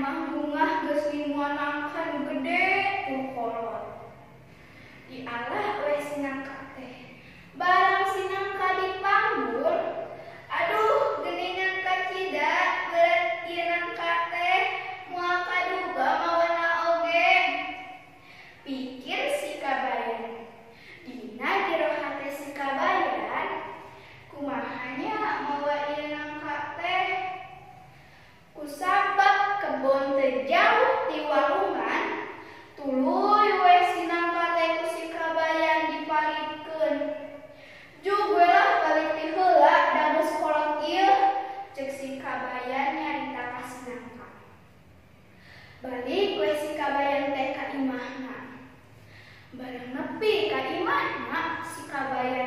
mah bungah geus ngimuan nangka nu gede tur kolot. Dialah we si nangka teh. Barang si nangka dipanggul, aduh geuningan kacida beurat ieu nangka teh moal kaduga mawana oge. Pikir si kabayan. Dina jero hate si kabayan, kumaha nya mawa ieu nangka teh. Kusabab kebon teu jauh ti walungan, tuluy we si nangka teh ku si kabayan dipalitkeun. Jug we lah balik ti heula da geus kolot ieu, ceuk si kabayan nyarita ka si nangka. Balik we si kabayan teh ka imahna. Barang nepi ka imahna, si kabayan